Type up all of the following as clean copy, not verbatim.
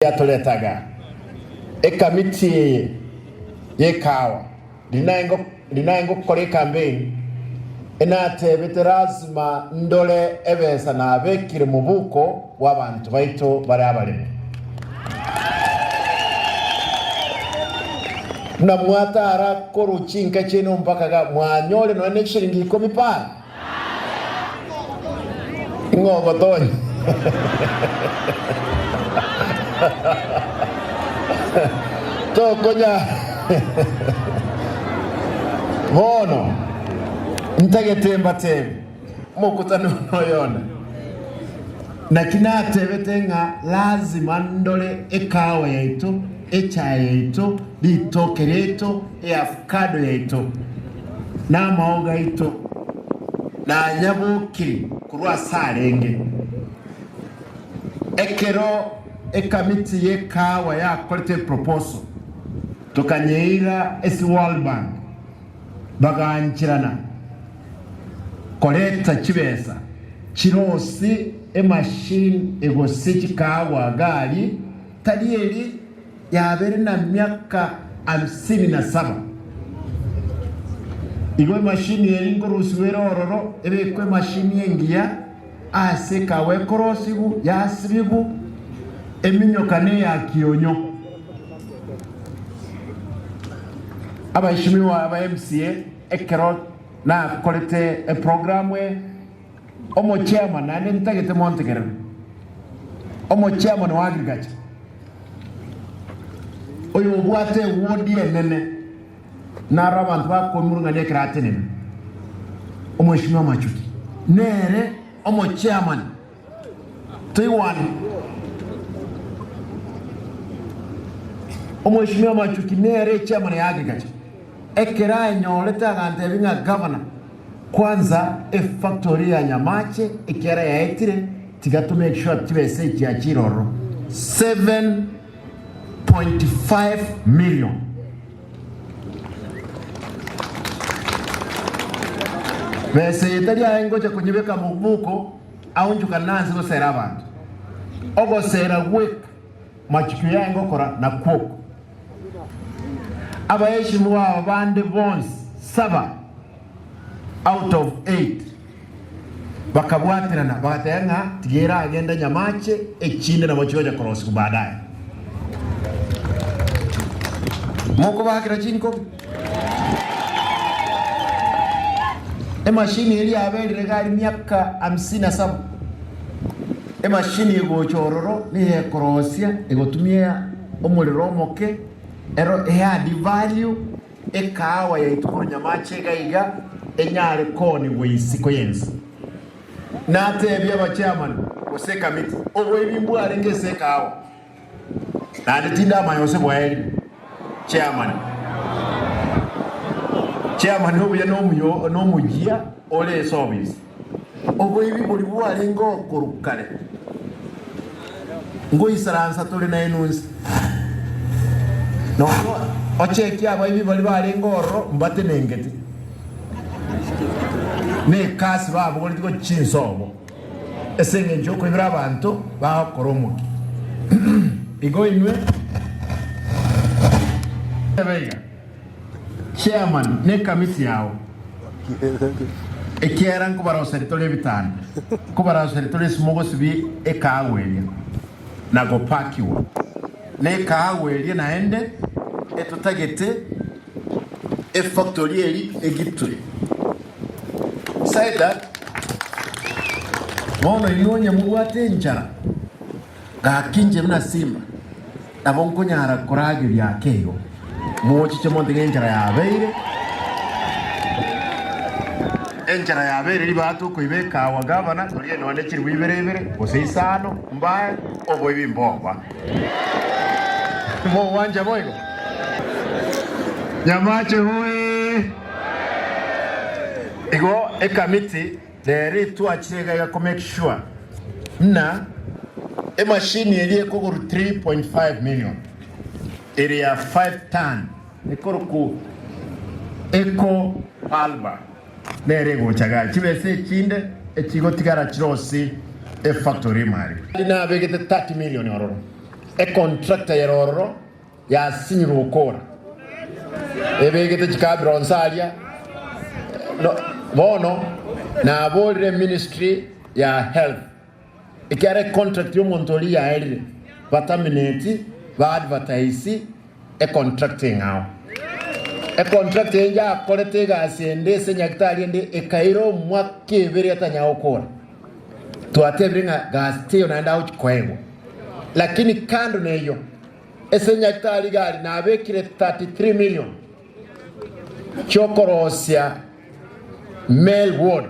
Yatoretaga ekamiti eye y'ekawa riria ngokora ekambeini, enatebete lazima ndore ebesa nabekire mobuko bw'abanto baito bare abaremi. Buna mwatara korwa chinka chiaino mpaka iga, mwanyore nonya ne chishilingi ikomi pare? Ing'o ogotonya? Tokonya. Bono ntagete mbatebie omokutano oyo one. Naki natebete ng'a lazima ndore ekahawa yaito, echae yaito, ritoke riaito, eafukado yaito, na amaogo aito, nanyabokire korwa ase arenge. Ekero ekamiti y'ekahawa yakorete eproposal, tokanyeira ase World Bank, bagancherana koreta chibesa chirosie emachine egosie chikahawa gari tari eri yabere na miaka hamsini na saba. Igo emashini eri nkorusigwa ere ororo ebekwe emashini engiya ase ekahawa ekorosigwa yasibigwa eminyoka neya kionyo. Abaishimiwa aba MCA ekero nakorete eprogramu eye, omochairman naende ntagete montegerere, omochairman wa agriculture oyo obwate ewodi enene naro abanto bakoimurung'ania ekero atenene, omweshimiwa Machuki nere omochairman Toigwane. Omweshimiwa Machuki nere echairman ya agriculture. Ekero anyorete agantebia ng'a gavana kwanza efactory ya Nyamache ekiara yaetire tiga to make sure chibesa echi chiachire ororo 7.5 million. Besa eye tari aye ngocha konyebeka mobuko Aonchoka nanse gosera abanto. Ogosera gweka machiko yaye ngokora nakwo oko. Abaeshimiwa aba bande bonsi saba out of eight bakabwaterana bagateba ng'a tiga eragende nyamache echinde nabo chigocha korosigwa baadaye. Mokobakera chinkobi? Emashini eria yaberire gari miaka hamsini na saba. Emashini egocha ororo nigo ekorosia egotumia omorero omoke ero eadd value ekahawa yaito korwa Nyamache iga iga enyare koonigwa isiko y'ense. Natebie abachairman gose ekamiti oboibi mbwarenge ase ekahawa. Naende tindamanya gose bwaerire. Chairman. Chairman obuya nomuyo nomoyia ore ase office. Oboibi boria bwarenge okorwa kare. Ngoisaransa tore nainwe inse. Nonya ochekie abaibi baria barenge ororo mbatenengete. Nekasi babogoretie gochia chinsobo. Ase engencho y'okoibera abanto bagokora omokia. Igo inwe tebe iga, Chairman ne ekamiti yao, ekiagera nkobaroseria tore ebitanda, nkobaroseria tore esimogosibia ekaagwa eria na gopakiwa, na ekaagwa eria naende etotagete efactory eria egitwe. Beside that, bono inwe onye mobwate enchara, gaki inche buna simba, nabo nkonyara korageria ake igo. Mochiche montige enchara yabeire, enchara yabeire ribaga tokoiba ekawa gavana, torie nonye chilifu ibere ibere, gose isano, mbae, oboibi mboba. Mogwancha boigo? Nyamache hoee! Igo ekamiti nere etwachire iga iga ko make sure buna emachine eria ekogorwa 3.5 million ere ya 5 ton ekorokwa Eco Palmer nere egocha igaa. Chibesa echinde echigotigara chirosie efactory ime aria. Nabegete 30 million ororo. Econtractor ere ororo yasinyirwe gokora, ebegete chikabira aria. No, bono naborire ministry ya health, ekiagera econtract y'omonto oria yaerire, baterminate, ba advertise econtract eng'ao. Econtract eye yakorete egasi ende ase nyagetari ende ekaira omwaka ebere etanyara gokora. Twatebire ng'a gasi teiyo naende agochi koegwa. Lakini kando neyio, ase nyagetari iga aria nabekire 33 million chiokorosia male ward,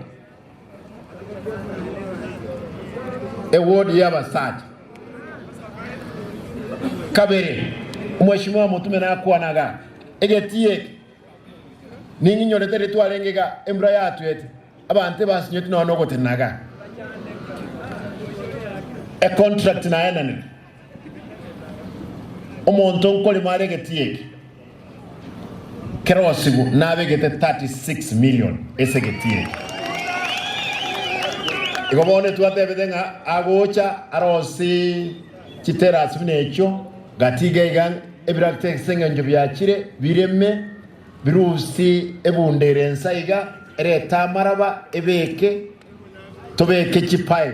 eward y'abasacha. Kabere, omweshimiwa Mutume nakwana iga, egetii eke ning'inyorete riria twarenge iga embura yatwete, abanto ebasinyeti nonya nogotenena iga. Econtract naenanire, omonto nkorema are egetii eke kerosigu nabegete 36 million ase egetii eke. Igo bono twatebete ng'a agocha arosie chiterasi buna echio, gati iga iga ebiragita ase engencho biachire bireme birusie ebunda ere ensa iga erete amaraba ebeke tobeke chipipe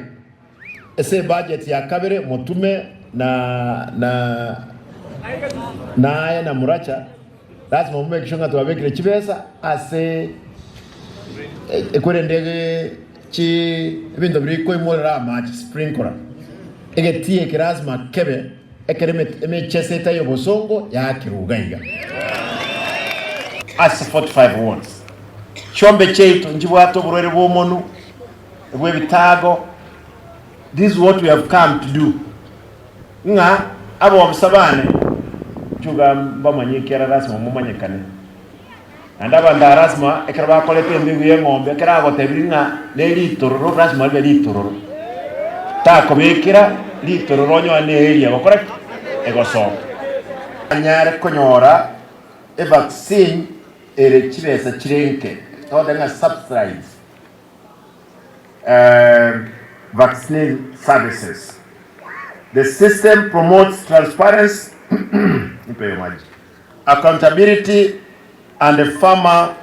Ase ebudget ya kabere motume na na naye na Muracha lazima mo make sure ng'a twabekire chibesa ase ekwerende chi ebinto biria bikoimorera amache sprinkler. Egetii eke lazima kebe ekero emechese etaiyo bosongo yaakirwe iga iga. Ase 45 wards chiombe chiaito nchibwate oborwaire bwa omonu. Bw'ebitaago, this is what we have come to do, ng'a abobisa bane nchuga mbamanye ekiagera lasima momanyekane. Naende abanto aba lasima ekero bakorete embegu y'eng'ombe ekero agotebirie ng'a ne ritororo lasima ribe ritororo. Takobekera ritororo onyore ne area egokora ki? Egosoka. Anyare konyora evaccine ere chibesa chire nke, togoteba ng'a subsidized. Vaccine services. The system promotes transparency, accountability and farmer.